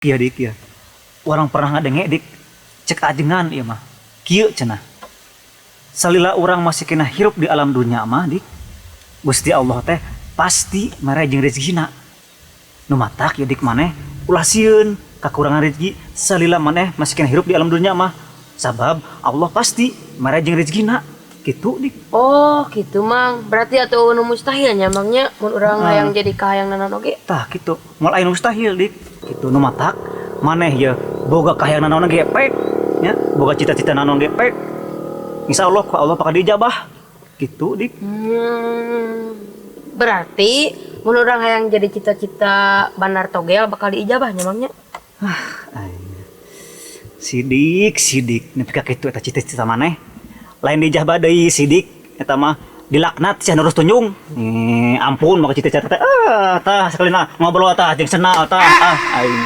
Kieu, Dik, ya. Urang pernah ngadenge, Dik, cek ajengan ieu mah. Kieu cenah. Salila urang masih keneh hirup di alam dunia mah, Dik, Gusti Allah teh pasti mere jeung rezekina. Nu matak ya, Dik, maneh ulah sieun kakurangan rezeki salila maneh masih keneh hirup di alam dunia mah. Sabab Allah pasti mere jeung rezekina. Gitu, Dik. Oh, gitu, Mang. Berarti atuh nu mustahil nya, Mang, nya, mun urang Ah. hayang jadi kahayang naon oge. Tah gitu. Moal aya nu mustahil, Dik. Gitu, nu matak maneh ya boga kahayang naon ge pek nya, boga cita-cita naon ge pek. Insya Allah ku Allah bakal diijabah. Gitu, Dik. Berarti mun urang hayang jadi cita-cita bandar togel bakal diijabah nya, Mang, nya? Ay. Sidik, Sidik, nepi ka kitu eta cita-cita maneh. Lain diijabah deui, Sidik, eta mah dilaknat sia nurus tunjung. Eh, ampun maka cita-cita teh. Ah, tah sakalina ngobrol tah jeung senal tah. Ah, aing.